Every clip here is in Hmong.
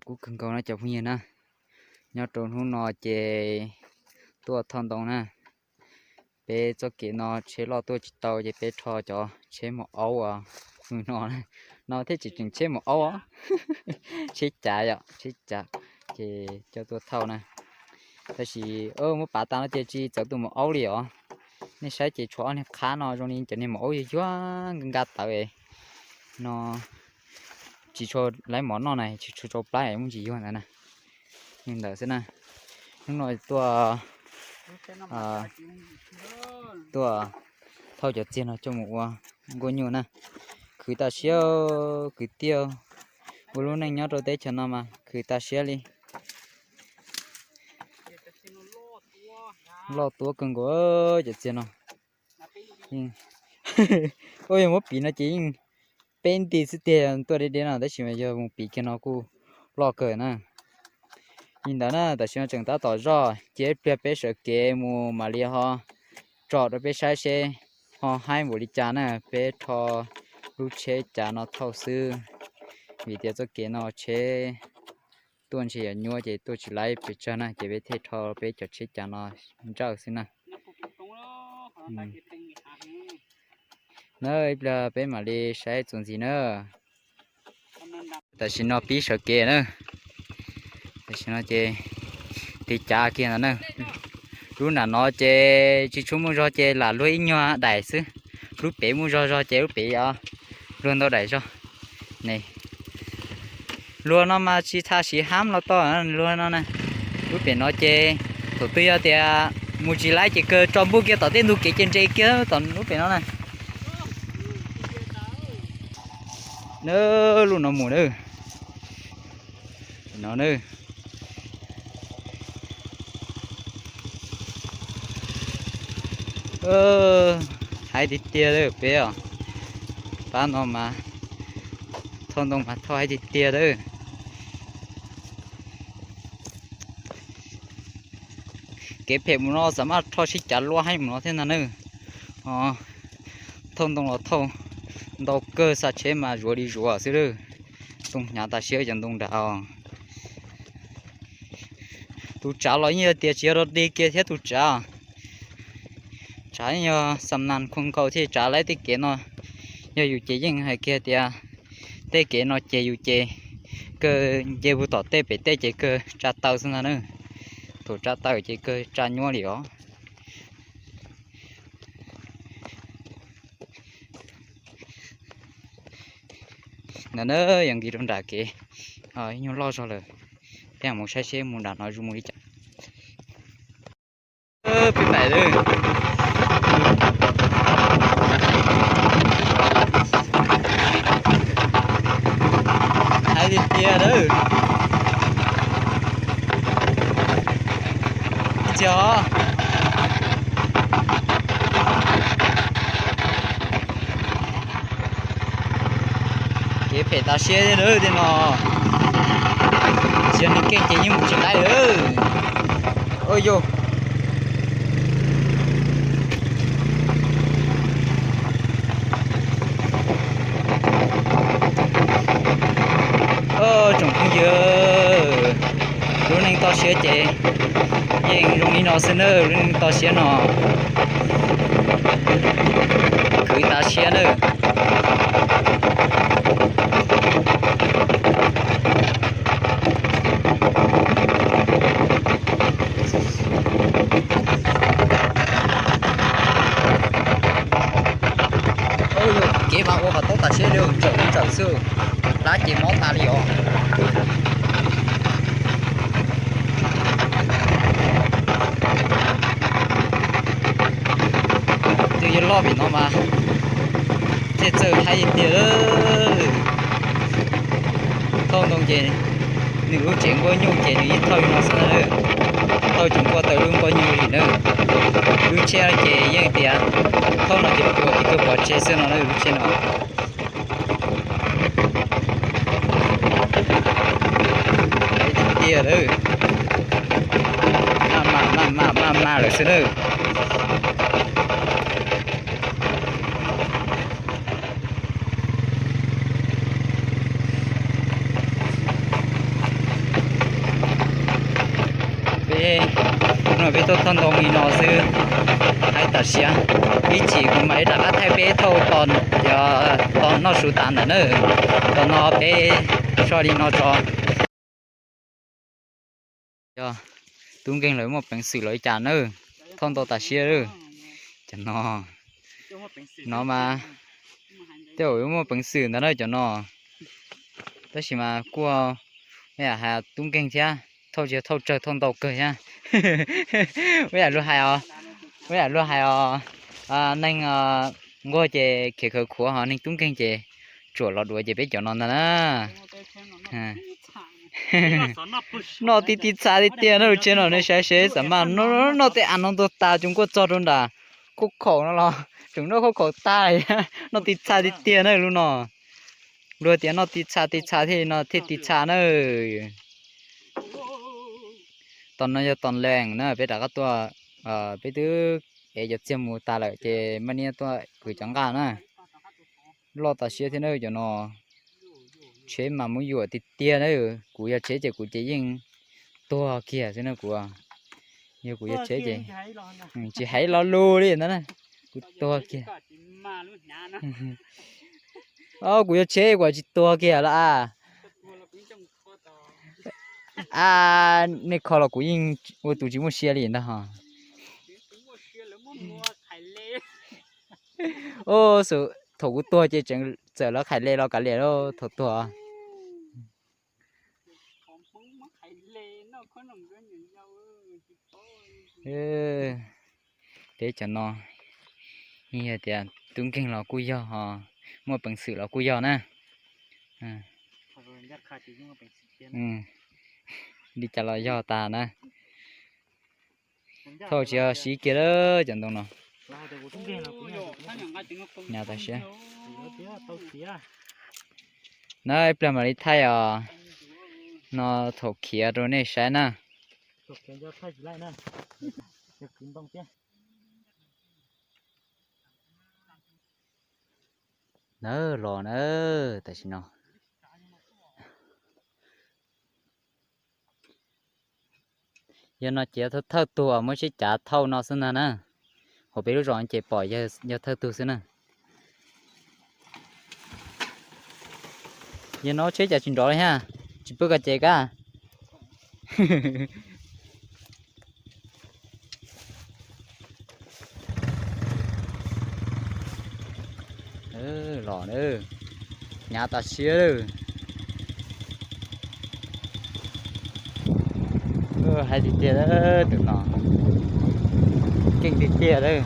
Kub kawg nkaus no cov phooj ywg na, nyob rau hnub no ces tuaj thauj ntoo na. Peb txoj kev no tsheb loj tuaj tsis tau ces peb rho cov tsheb maum aub no, no thiaj tseem tseem tsheb maum aub, tsheb cav yom, tsheb cav, ces coj tuaj thauj na. Tab sis muab pav tas no ces tsis txawv tus maum aub li os. Nej saib ces tshuav ob niag qhab no zoo li cov niag maum aub yuag yuag nka nka tawv no, tsis tshua laib mov noj na, tsis tshua tsau plab es muaj ntsis yuag ntawd na. Li ntawd xwb na. Hnub no tuaj, tuaj thauj cov txiag no coj mus ua nkuaj nyuj na. Khwv tas siab kwv tij, ua lub neej nyob rau teb chaws no mas khwv tas siab li. Loj tuab kawg nkaus cov txiag no. Ua yog muab piv no ces yeej peb nti xwb tiag tuaj deb deb no, tab sis mas yog mus piv kiag no kuj loj kawg na. Li ntawd na, tam sim no tseem tab tom zoj, cia ib pliag peb sawv kev mus mam li ho tsom rau peb saib seb ho haib npaum li cas na, peb rho lub tsheb cav no thauj xwb. Vim tias txoj kev no tsheb tuaj ntshe yuav nyuaj ces tuaj tsis laib pes tsawg na, ces peb thiaj rho peb cov tsheb cav no nrawj xwb na. Na ib pliag peb mam li saib txuas ntxiv na. Tam sim no pib sawv kev na. Tam sim no ces tig cav kiag ntawd na. Lub nram no ces tsis tshua muaj zog ces lam luag ib nyuag daim xwb. Lub pem muaj zog zog ces lub pem luag ntau daim zog ne. Luag no mas tsis txha siv hab los tau luag no na. Lub pem no ces thaum twg yog tias mus tsis laib ces kawg tso npuj kiag tom tej ntug kev ces nres kiag tom lub pem no na. Na, lub no mus na. No na. Haib tiag tiag lawm peb os. Pab no mas thauj ntoo mas thauj haib tiag tiag lawm. Kev phem mus no xav mas rho sib cav luaj heev mus no thiab ntag na. Thauj ntoo los thauj ntau kawg, xa tsheb mas zuav li zuav xwb lawm. Ntoo hnyav tas siab cov ntoo nrad os. Tus tsav los yeej yog tias tsis yog rau dig kiag thiab tus tsav. Tsav yeej yog xam nas khuas nkaus thiaj tsav laib tej kev no. Yog yus ces yeej hais kiag tias tej kev no ces yus ces kawg nce puag tom tej pem tej ces kawg tsa taw xwb ntag na. Thaum tsa taw ces kawg tsa nyuaj li os. Ntawd na, yog nqis rau nram kev, ib nyuag loj zog lawm. Peb mus saib seb mus nram no zoo mus li cas. Peb pais lawm. Haib tiag tiag lawm. Ib txhia os. Kev phem tas siab lawm tej no. Tsis yog neeg keej ces yeej mus tsis laib lawm. Ua yog tsoom phooj ywg, lub neej toj siab ces yeej zoo li no xwb nawb, lub neej toj siab no khwv tas siab nawb. Kev mas ua kom tau tas siab li, ntsawm ntsawm xwb, plab ces mob tas li os. Twb yuav loj vim no mas thiaj txawj haib tiag. Thauj ntoo ces nws lub tsev nkuaj nyuj ces nws yeej thauj li no xwb na. Thauj tsis npuaj tau lub nkuaj nyuj li na. Lub tsheb ces yeej tias thauj no ces puas tib tug pov tseg xwb no na lub tsheb no. Tiag lawm. Maj mam maj mam maj mam lawm xwb nawb. No peb tuaj thauj ntoo li no xwb, hais tam sim ib chim kuv mam li rov qab thaij peb thauj tos, tos noj su tas ntawm na. Tos no peb so li no tso. Yog tub nkeeg lawv muaj peev xwm los li cas na, thauj ntau tas siab lawm. Cov no, no mas tej zaum yuav muaj peev xwm ntawd na cov no. Tab sis mas kuj, hais tub nkeeg thiab, thauj tsis thauj tsawg thauj ntau kawg thiab. Ua yam luag hais os, ua yam luag hais os, neeg nquag ces khiav khawv khuav ho neeg tub nkeeg ces tsuam los duav ces peb cov no ntag na. Noj tib tib txha tiag tiag na, lub tsheb no nej saib seb xav mas noj tej av no ntuag tas tsuas nkuaj txog rau nram khauj khaum no los tseem noj khauj khaum tag, noj tib txha tiag tiag na lub no. Luag tias noj tib txha tib txha thiaj no thiaj tib txha na. Tos no yog tos lees na, peb rov qab tuaj, peb twb ev cov txiag mus tas lawm ces maj niab tuaj kwv cov nqaj na. Loj tas siab thiab na cov no. Tsheb mas muab yuam tiag tiag na. Kuv yog tsheb ces kuv ces yeej tuag kiag xwb na kuv. Yog kuv yog tsheb ces tsis hais lo lus li ntag na, kuv tuag kiag. Kuv yog tsheb kuv tsis tuag kiag los a. A, nej kho los kuv yeej ua tus tsis muaj sia li ntag ho. Thaum kuv tuag ces tseem txawm lawv qhais le los kav liam thaum tuag. Peb cov no yeej yog tias tub nkeeg los kuj yog, muaj peev xwm los kuj yog na. Li cas los yog tas na. Thauj tsis yog siv kiag lawm cov ntoo no. Nyav tas siab. Na ib pliag mam li thaij os, no thaum khiav rau nej saib na. Nawb los na, tam sim no yog no ces thawj tug muab tsheb cav thauj no xwb ntag na. Hauv peb lub zos ces pom yog thawj tug xwb na. Yog no tsheb cav tsis nrov li ha, tsis pw koj ces kab. Los, nyav tas siab lawm. Hais tiag tiag, tus no keej tiag tiag lawm.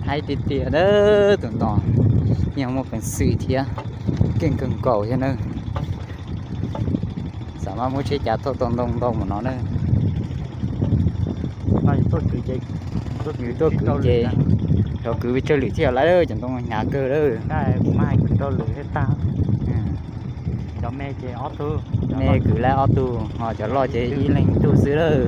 Hais tiag tiag, tus no yeej muaj peev xwm thiab keej kawg nkaus thiab na. Xav mas muab tsheb cav thauj tau ntoo ntau mus no na. Kwv tuaj kwv ces, cov kwv pes tsawg lwm thiaj lawm, cov ntoo hnyav kawg lawm. Me kwv lawm ob tug, ho cov loj ces ib leeg tug xwb lawm.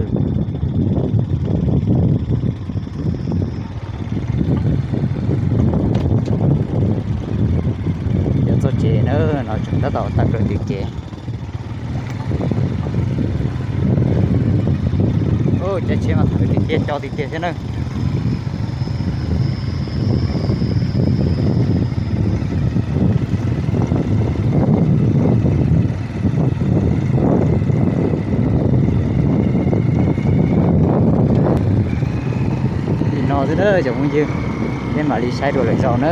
Cov txoj tsev na, no tseem tab tom tag plaws tim kev. Cov tsheb mas tawv tiag tiag, co tiag tiag thiab na. Li no xwb na cov phooj ywg, peb mam li saib dua lwm zaus na.